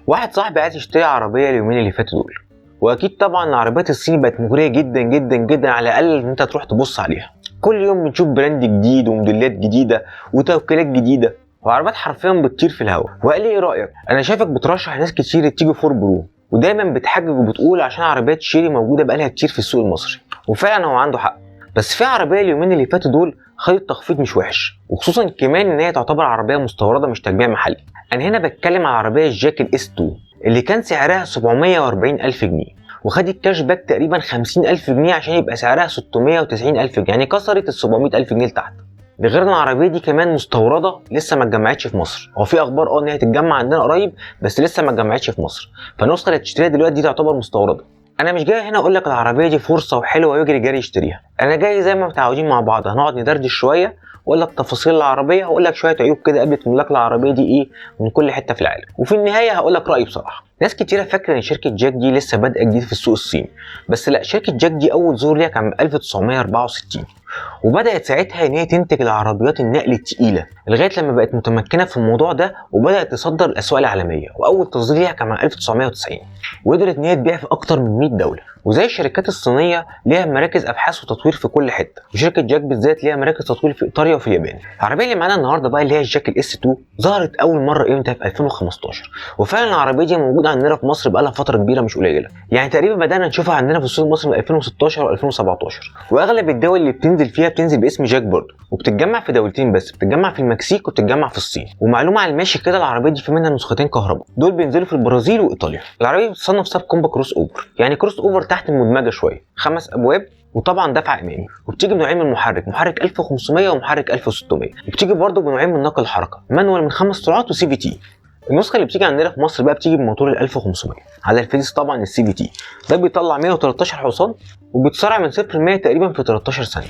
واحد صاحبي عايز يشتري عربية اليومين اللي فاتوا دول، واكيد طبعا العربيات الصيني بقت مغرية جدا جدا جدا، على الاقل ان انت تروح تبص عليها. كل يوم بنشوف brand جديد وموديلات جديدة وتوكيلات جديدة وعربيات حرفيا بتطير في الهواء. وقال لي ايه رايك؟ انا شايفك بترشح ناس كتير التيجو 4 Pro، ودايما بتحجج وبتقول عشان عربيات شيري موجودة بقالها كتير في السوق المصري، وفعلا هو عنده حق. بس في عربية اليومين اللي فاتوا دول خدت تخفيض مش وحش، وخصوصا كمان ان هي تعتبر عربية مستورده مش تجميع محلي. انا هنا بتكلم على عربية جاك ال S 2 اللي كان سعرها 740 الف جنيه، وخدت cash back تقريبا 50 الف جنيه عشان يبقى سعرها 690 الف جنيه، يعني كسرت ال 700 الف جنيه لتحت. ده غير ان العربية دي كمان مستورده لسه ما اتجمعتش في مصر. هو في اخبار ان هي هتتجمع عندنا قريب، بس لسه ما اتجمعتش في مصر، فالنسخه اللي هتشتريها دلوقتي دي تعتبر مستورده. انا مش جاي هنا اقول لك العربية دي فرصة وحلوه ويجري جري يشتريها، انا جاي زي ما متعودين مع بعض هنقعد ندردش شوية واقول لك تفاصيل العربية، واقول لك شوية عيوب كده قابلت ملاك العربية دي ايه من كل حتة في العالم، وفي النهاية هقول لك رايي بصراحة. ناس كتيرة فاكره ان شركة جاك دي لسه بادئه جديد في السوق الصيني، بس لا، شركة جاك دي اول ظهور ليها كان من 1964، وبدات ساعتها ان هي تنتج العربيات النقل الثقيلة لغاية لما بقت متمكنة في الموضوع ده وبدات تصدر الاسواق العالمية. واول تصدير ليها كان عام 1990، وقدرت ان هي تبيع في اكتر من 100 دولة. وزي الشركات الصينية ليها مراكز ابحاث وتطوير في كل حتة، وشركه جاك بالذات ليها مراكز تطوير في ايطاليا وفي اليابان. العربية اللي معانا النهارده بقى اللي هي الجاك ال S 2 ظهرت اول مرة امتى؟ في 2015، وفعلا العربية دي موجودة عندنا في مصر بقالها فترة كبيرة مش قليله، يعني تقريبا بدانا نشوفها عندنا في السوق المصري من 2016 و2017. واغلب الدول اللي بتنزل فيها بتنزل باسم جاك برضه، وبتتجمع في دولتين بس، بتتجمع في المكسيك وبتتجمع في الصين. ومعلومه على الماشي كده، العربية دي في منها نسختين كهرباء، دول بينزلوا في البرازيل وايطاليا. العربية بتصنف sub compact crossover، يعني crossover تحت المدمجه شوية، 5 ابواب وطبعا دفع امامي، وبتيجي بنوعين من المحرك، محرك 1500 ومحرك 1600، وبتيجي برضه بنوعين من نقل الحركة، manual من 5 سرعات و CVT. النسخة اللي بتيجي عندنا في مصر بقى بتيجي بموتور ال 1500 على الفتيس طبعا ال CVT، ده بيطلع 113 حصان وبتسرع من 0 ل 100 تقريبا في 13 ثانية.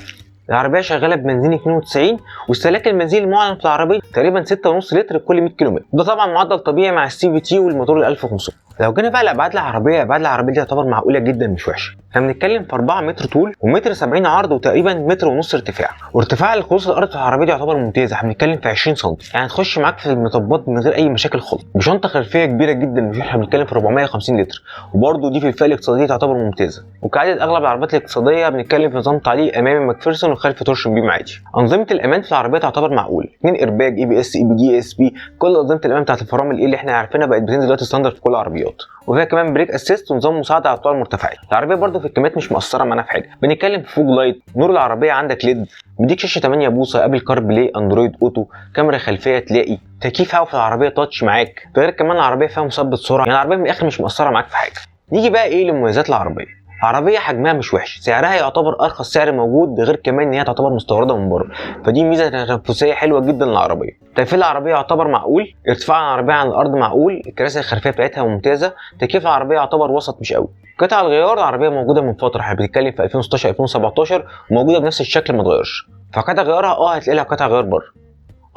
العربية شغالة ببنزين 92، واستهلاك البنزين المعلن في العربية تقريبا 6.5 لتر كل 100 كيلو متر، ده طبعا معدل طبيعي مع ال CVT والموتور ال 1500. لو جينا بقى لابعاد العربية، ابعاد العربية دي تعتبر معقولة جدا مش وحشة. احنا بنتكلم في 4 متر طول ومتر 70 عرض وتقريبا متر ونص ارتفاع، وارتفاع الخلوص الارض في العربية دي يعتبر ممتاز، احنا بنتكلم في 20 سم، يعني تخش معاك في المطبات من غير اي مشاكل خالص. بشنطه خلفية كبيرة جدا مش احنا بنتكلم في 450 لتر، وبرده دي في الفئة الاقتصادية تعتبر ممتازة. وكعادة اغلب العربيات الاقتصادية بنتكلم في نظام تعليق امامي ماكفيرسون وخلفي torsion beam عادي. انظمة الامان في العربية تعتبر معقولة، 2 ايرباج اي بي اس اي بي دي اس بي، كل انظمة الامان بتاعت الفرامل ايه اللي احنا عارفينها بقت بتنزل دلوقتي standard في كل العربيات، وفيها كمان brake assist ونظام مساعدة على الطرق المرتفعات. العربية برده في الكميات مش مقصرة معانا في حاجة، بنتكلم في fog light، نور العربية عندك LED، بيديك شاشة 8 بوصه، Apple CarPlay، Android Auto، كاميرا خلفية تلاقي، تكييف هوا في العربية touch معاك، ده غير كمان العربية فيها مثبت سرعة، يعني العربية من الاخر مش مقصرة معاك في حاجة. نيجي بقى ايه لمميزات العربية. عربية حجمها مش وحش، سعرها يعتبر ارخص سعر موجود، غير كمان ان هي تعتبر مستورده من بره، فدي ميزة تنافسية حلوة جدا للعربية. تقفيل العربية يعتبر معقول، ارتفاع العربية عن الارض معقول، الكراسي الخلفية بتاعتها ممتازة، تكييف العربية يعتبر وسط مش قوي. قطع الغيار العربية موجودة من فترة، احنا بنتكلم في 2016 2017 وموجودة بنفس الشكل ما اتغيرش، فقطع غيارها هتلاقي لها قطع غيار بره،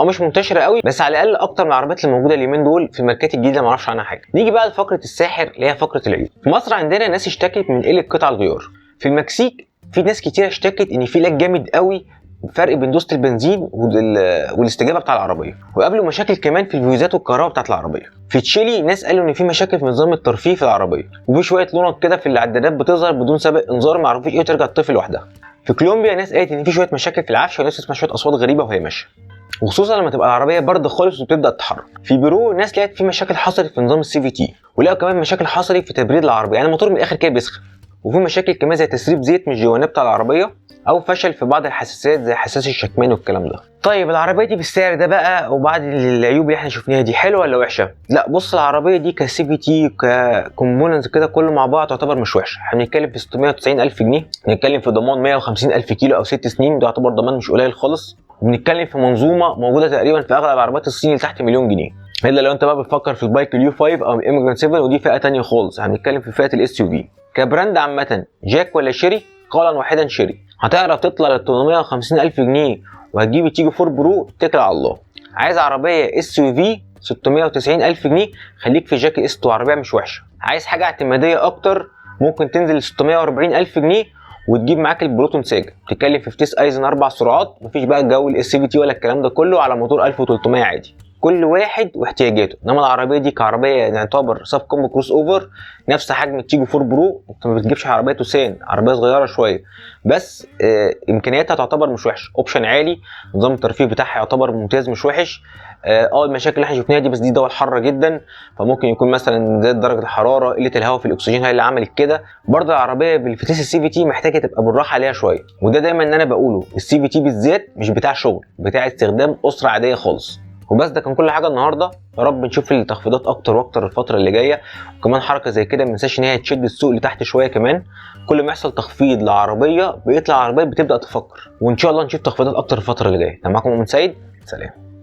مش منتشرة قوي بس على الاقل اكتر من العربيات اللي موجودة اليومين دول في الماركات الجديدة ما اعرفش عنها حاجة. نيجي بقى لفقره الساحر اللي هي فقره العيوب. في مصر عندنا ناس اشتكت من قلة قطع الغيار، في المكسيك في ناس كتير اشتكت ان في lag جامد قوي، فرق بين دوسة البنزين والاستجابة بتاع العربية، وقابلوا مشاكل كمان في الفيوزات والكهرباء بتاعت العربية. في تشيلي ناس قالوا ان في مشاكل في نظام الترفيه في العربية، وفي شوية لونات كده في العدادات بتظهر بدون سابق انذار ما عرفوش ايه وترجع تطفي لوحدها. في كولومبيا ناس قالت ان في شوية مشاكل في العفش، وناس تسمع شوية اصوات غريبة وهي ماشية، وخصوصا لما تبقى العربية باردة خالص وبتبدا تتحرك. في بيرو ناس لقت في مشاكل حصلت في نظام ال CVT، ولقوا كمان مشاكل حصلت في تبريد العربية، يعني الموتور من الاخر كده بيسخن. وفي مشاكل كمان زي تسريب زيت من الجوانب بتاع العربية، او فشل في بعض الحساسات زي حساس الشكمان والكلام ده. طيب العربية دي بالسعر ده بقى وبعد العيوب اللي احنا شفناها دي حلوة ولا وحشة؟ لا بص، العربية دي ك CVT ك components كده كله مع بعض تعتبر مش وحشة. احنا بنتكلم في 690 الف جنيه، بنتكلم في ضمان 150 الف كيلو او 6 سنين، ده يعتبر ضمان مش قليل خالص. وبنتكلم في منظومة موجودة تقريبا في اغلب عربيات الصين اللي تحت مليون جنيه، الا لو انت بقى بتفكر في ال BAIC ال U 5 او ال Emgrand 7، ودي فئة ثانية خالص. احنا بنتكلم في فئة ال SUV. ك brand عامة جاك ولا شيري؟ قولا واحدا شيري. هتعرف تطلع لل 850 الف جنيه وهتجيب تيجو 4 Pro، اتكل على الله. عايز عربية SUV 690 الف جنيه، خليك في جاك S 2، عربية مش وحشة. عايز حاجة اعتماديه اكتر، ممكن تنزل ل 640 الف جنيه وتجيب معاك البروتون ساجا، بتتكلم في فتيس ايزن 4 سرعات، مفيش بقى الجو ال CVT ولا الكلام ده كله، على موتور 1300 عادي. كل واحد واحتياجاته. انما العربية دي كعربيه يعتبر sub compact crossover، نفس حجم التيجو 4 Pro، انت ما بتجيبش عربية توسان، عربية صغيرة شوية، بس امكانياتها تعتبر مش وحشة، option عالي، نظام الترفيه بتاعها يعتبر ممتاز مش وحش. المشاكل اللي احنا شفناها دي، بس دي دول حارة جدا، فممكن يكون مثلا زاد درجه الحرارة، قلة الهواء في الاكسجين هي اللي عملت كده. برضه العربية بالفتيس ال CVT محتاجه تبقى بالراحة عليها شوية، وده دايما ان انا بقوله، ال CVT بالذات مش بتاع شغل، بتاع استخدام اسره عادية خالص. وبس ده كان كل حاجة النهارده، يا رب نشوف التخفيضات اكتر واكتر الفترة اللي جاية. وكمان حركة زي كده ما ننساش ان هي تشد السوق لتحت شوية كمان، كل ما يحصل تخفيض لعربيه بيطلع عربية بتبدا تفكر، وان شاء الله نشوف تخفيضات اكتر الفترة اللي جاية. كان معاكم مؤمن سيد، سلام.